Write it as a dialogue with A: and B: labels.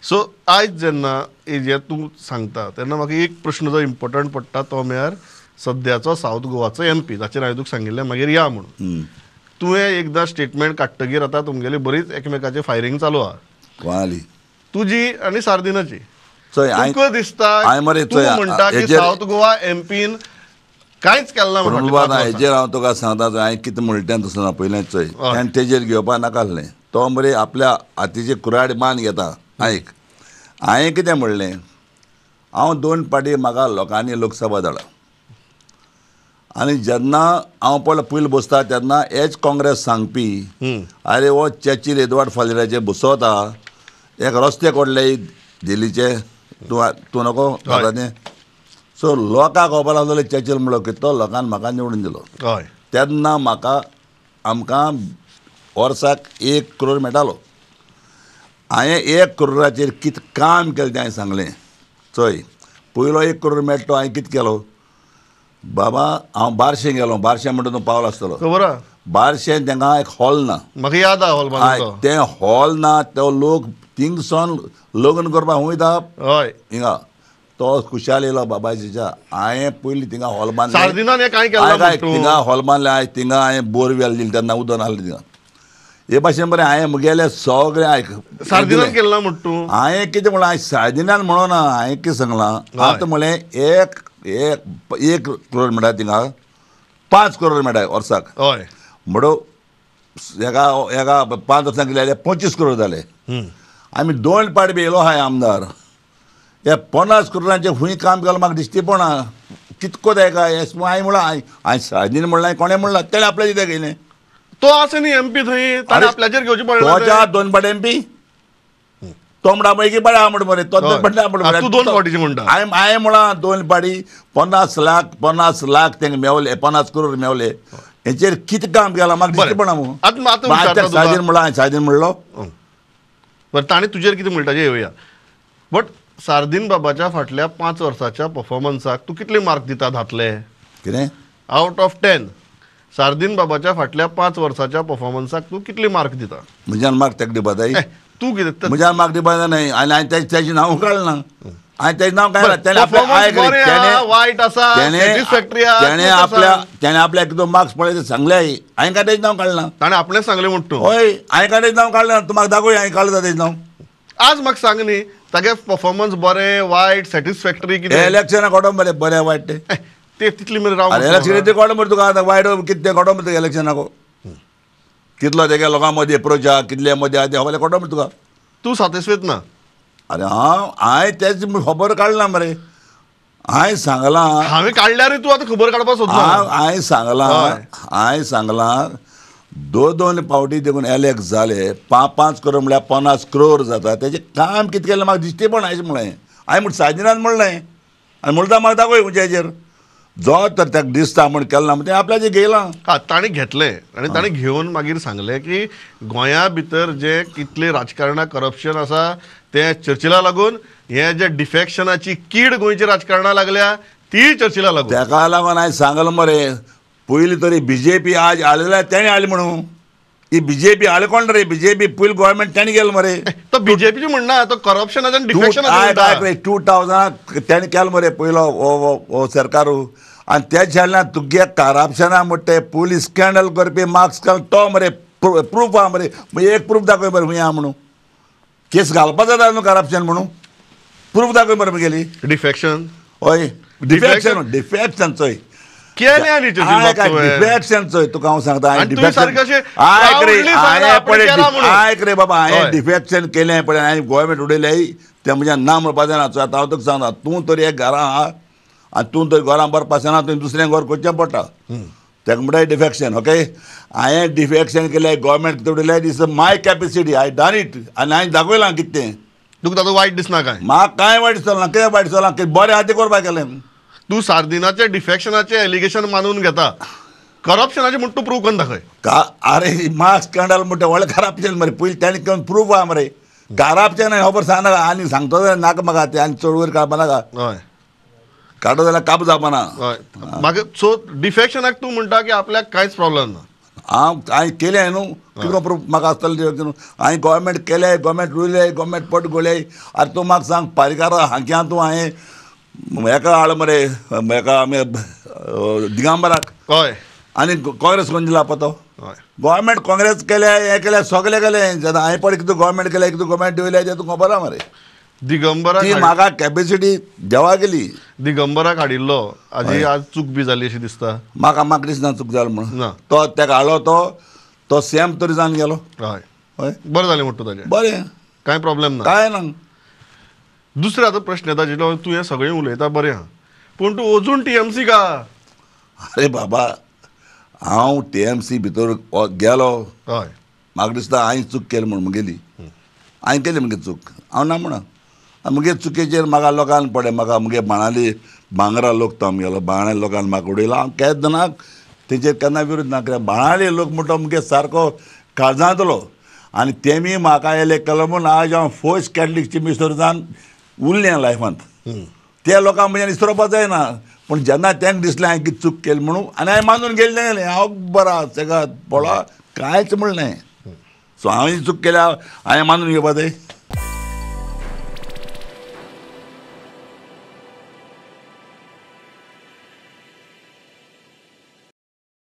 A: So आयज जेन्ना जे तूं सांगता तेन्ना म्हाका एक प्रश्न जो इम्पॉर्टंट पडटा तो म्हळ्यार सद्याचो सावथ गोवाचो एमपी जाचेर हांवें तुका सांगिल्लें मागीर या म्हणून. तुवें एकदां स्टेटमेंट काडटगीर आतां तुमगेली बरीच एकमेकाचें फायरींग चालू आहा.
B: कोणाली?
A: तुजी आनी सार्दिनाची. तुका दिसता तूं म्हणटा की सावथ गोवा एमपीन कांयच केलें ना.
B: हेजेर हांव तुका सांगता, हांवें कितें म्हणलें तें तसो ना पयलें चोय, आनी तेजेर घेवपा नाका आसलें. तो मरे आपल्या हातीचे कुराड मान घेता. आयक, हांवें कितें म्हणलें, हांव 2 पाटी म्हाका लोकांनी लोकसभा धाडला आनी जेन्ना हांव पळय पयलीं बसता तेन्ना एच काँग्रेस सांगपी अरे हो चर्चिल एडवर्ड फालेराचे बसवता, एक रस्ते कोडले दिल्लीचे, तूं तूं नको तें. सो लोकांक खबर आसलें चर्चिल म्हणलो की तो लोकान म्हाका निवडून दिलो. तेन्ना म्हाका आमकां वर्साक 1 करोड मेळटालो. हांवें 1 करोडाचेर कितें काम केलें तें हांवें सांगलें. चोय, पयलो 1 करोड मेळटा तो हांवें कितें केलो बाबा, हांव बारशें गेलो. बारशें म्हणटा तूं पावलो आसतलो.
A: खबर आहा.
B: बारशें तेंगा एक हॉल ना,
A: म्हाका याद आहा हॉल बांदलो
B: तें हॉल ना, तो लोक थिंगसून लग्न करपाक वयता.
A: हय,
B: हिंगा तो खुशाल येयलो बाबा जिजा, हांवें पयलीं थिंगा हॉल बांदलें.
A: सार्दिनान हें कांय केलें,
B: थिंगा हॉल बांदलें, हांवें थिंगा हांवें बोरवेल दिली तेन्ना उदक नासलें थिंगा. हे भाशेन बरें हांवें म्हगेलें सगळें आयक
A: सार्दिनान केलें ना म्हणटा तूं.
B: हांवें कितें म्हणलां, हांवें सार्दिनान म्हणूना, हांवें कितें सांगलां आतां म्हणलें 1 करोड मेळटा थिंगा, 5 करोड मेळटा वर्साक.
A: हय,
B: म्हणून एका एका 5 वर्सां गेले जाल्यार 25 करोड जाले. आमी 2 पाटी बी येयलो आहाय आमदार, हे 50 करोडांचें खूंय काम केलां म्हाका दिश्टी पडना. कितको तेका हांवें म्हणलां, हांवें सार्दीन म्हणलां, कोणें म्हणलां तेणें आपल्याचें कित्याक घेयलें.
A: तो आसा न्ही एमपी थंय, ताणें आपल्याचेर घेवचें पडलें.
B: तो 2 पाटी एमपी तो म्हणटा पळय की बरें आहा म्हण मरे, तो 2 पाटी म्हणटा.
A: तूं 2 फावटीचें म्हणटा.
B: हांवें हांवें म्हळां 2 पाटी 50 लाख 50 लाख तेंका मेवले, 50 करोड मेवले. हेचेर कितें काम केलां म्हाका दिश्टी पडना. आतां सार्दीन म्हणलां, हांवें सार्दीन म्हणलो.
A: बरें, ताणें तुजेर कितें म्हणटा तें येवया. बट सार्दीन बाबाच्या फाटल्या 5 वर्साच्या पफॉर्मन्साक तूं कितले मार्क दिता धातले?
B: कितें?
A: आवट ऑफ 10 सार्दीन बाबाच्या फाटल्या 5 वर्साच्या पफॉर्मन्साक तूं कितले मार्क दिता?
B: म्हज्यान मार्क ताका दिवपा जाय.
A: तूं कितें
B: म्हज्यान मार्क दिवपा जाय न्हय. आनी हांवें तेजें नांव काडलें ना, हांवें तेजें नांव काडलें.
A: वायट आसा,
B: तेणें आपल्याक कितें मार्क्स पळय ते सांगले, हांवें काय तेजें नांव काडलें ना.
A: ताणें आपणें सांगलें म्हणटा तूं?
B: हय, हांवें काय तेजें नांव काडलें ना. तूं म्हाका दाखय हांवें काडलें तेजें नांव.
A: आज म्हाका सांग न्ही, तागे पफॉर्मन्स बरें वायट सॅटिस्फॅक्टरी कितें?
B: इलेक्शनाक कोडो मरे बरें वायट तें
A: ते तितली मेरेन राव.
B: इलेक्शन ते कोडो मरे तुका आतां वायट कितें तें कोडो मरे तुका इलेक्शनाक कितलो तेगे लोकां मदीं एप्रोच आहा, कितले मदीं आहा तें खबर कोडो मरे तुका.
A: तूं सातिस्फेद ना?
B: अरे हांव हांवें तेज खबर काडला मरे, हांवें सांगलां.
A: हांवें काडल्यार तूं आतां खबर काडपाक सोदना.
B: हांवें सांगलां, हांवें सांगलां 2-2 पावटी देखून एलेक्ट जाले, 5-5 करोड म्हळ्यार 50 करोड जाता. तेजें काम कितें केलें म्हाका दिश्टी पडना अशें म्हणलें हांवें. म्हण सार्दिनान म्हणलें आनी म्हणटा म्हाका दाखय खंयच्या हेजेर जो तर ताका दिसता म्हण केलें ना, तें आपल्याचें घेयलां.
A: हा, ताणें घेतलें आनी ताणें घेवन मागीर सांगलें की गोंया भितर जें कितलें राजकारणाक करप्शन आसा तें चर्चिला लागून, हें जें डिफेक्शनाची कीड गोंयच्या राजकारणाक लागल्या ती चर्चिला लागून.
B: तेका लागून हांवें सांगलां मरे, पयलीं तरी बीजेपी आज आलेल्या तेणें हाडली म्हणून. ही बीजेपी हाडली कोण रे? बीजेपी पयलीं गव्हर्मेंट तेणें केलें मरे.
A: तो बीजेपीचें म्हणना, तो करप्शनाचें आनी डिफेक्शनाचें.
B: आयक रे, 2000 तेणें केलें मरे पयलो हो सरकार. आनी तेज हाडलें तुगे करप्शना म्हणटा ते पुलीस स्कँडल करपी मार्क्स तो मरे प्रूफ आहा मरे. एक प्रूफ दाखय मरे खंय आहा म्हणून. केस घालपा जाता न्हू करप्शन म्हणून, प्रूफ दाखय मरे म्हगेली.
A: डिफेक्शन?
B: हय, डिफेक्शन. डिफेक्शन चोय डिफेक्शन चोय तुका हांव सांगता. आयक रे बाबा, हांवें डिफेक्शन केलें पळय, हांवें गव्हर्मेंट उडयलें तें म्हज्या ना म्हणपा जायना. आतां हांव तुका सांगता, तूं तरी एक घरां आहा आनी तूं तरी घरां बरपा आसना, तुवें दुसरें घर करचें पडटा. ताका म्हणटा डिफेक्शन. ओके, हांवें डिफेक्शन केलें, गव्हर्मेंट उडयलें, this is my capacity, I done it. आनी हांवें दाखयलां कितें तें.
A: तुका ताचो वायट दिसना काय?
B: म्हाका कांय वायट दिसना. कित्याक वायट दिसना? बरें आहा तें करपाक गेलें.
A: तूं सार्दिनाचे डिफेक्शनाचे एलिगेशन मानून घेता, करप्शनाचे म्हण तूं प्रूव करून दाखय.
B: का अरे मार्क्स स्कँडल म्हणटा व्हडलें करप्शन मरे. पयलीं तेणें करून प्रूफ आहा मरे. करप्शन खबर सांगनाका आनी सांगतो जाल्यार नाका म्हाका तें, आनी चड वयर काडपा नाका.
A: हय,
B: काडो जाल्यार काब जावपा ना.
A: हय, म्हाका सो डिफेक्शनाक तूं म्हणटा की आपल्याक कांयच प्रॉब्लम ना.
B: हांव हांवें केलें न्हू कितें प्रूफ म्हाका आसतलें न्हू. हांवें गोवोरमेंट केलें, गोवोरमेंट रोयलें, गोवोरमेंट पट गोले. आतां तूं म्हाका सांग पारीकारा हांक्या तूं हांवें हेका हाडलो मरे हेका आमी दिगंबराक.
A: हय.
B: आनी काँग्रेस कोण दिला पतो. गोवोरमेंट काँग्रेस केलें, हें केलें, सगळें केलें. जेन्ना हांवें पळय कितें गोवोरमेंट केलें, कितें गोवोरमेंट दिवलें तें तुका खबर आहा मरे.
A: दिगंबराक
B: ती म्हाका कॅपेसिटी देवा गेली.
A: दिगंबराक हाडिल्लो आजी आज चूक बी जाली अशी दिसता
B: म्हाका. म्हाका दिसना चूक जाली म्हणून. तो तेका हाडलो तो तो सेम तरी जावन गेलो.
A: हय हय, बरें जालें म्हणटा ताजें.
B: बरें,
A: कांय प्रॉब्लेम ना,
B: कांय ना.
A: दुसरें आतां प्रश्न येता जिलो तूं हें सगळें उलयता बरें आहा, पूण तूं अजून टीएमसी का?
B: अरे बाबा, हांव टीएमसी भितर गेलो.
A: हय.
B: म्हाका दिसता हांवें चूक केली म्हूण म्हगेली. हांवें केली म्हगे चूक, हांव ना म्हणा. म्हगे चुकेचेर म्हाका लोकांक पडलें. म्हाका म्हगे बाणाली भांगरा लोक तो आमगेलो बाणाली लोकान म्हाका उडयलो. हांव केन्ना तेजेर केन्ना विरोध ना कित्याक बाणाली लोक म्हणटा म्हगे सारको काळजांतलो. आनी तेमी म्हाका एलेक्ट केलो म्हूण आज हांव फर्स्ट कॅथलीक चीफ मिनिस्टर जावन उरलें लायफांत. त्या लोकांक म्हज्यान विसरोवपा जायना. पूण जेन्ना तांकां दिसलें हांवें कितें चूक केली म्हणून, आनी हांवें मानून गेलें गेलें हांव बरो आसा तेका पळो कांयच म्हणलें. सो हांवें चूक केल्या हांवें मानून घेवपा जाय.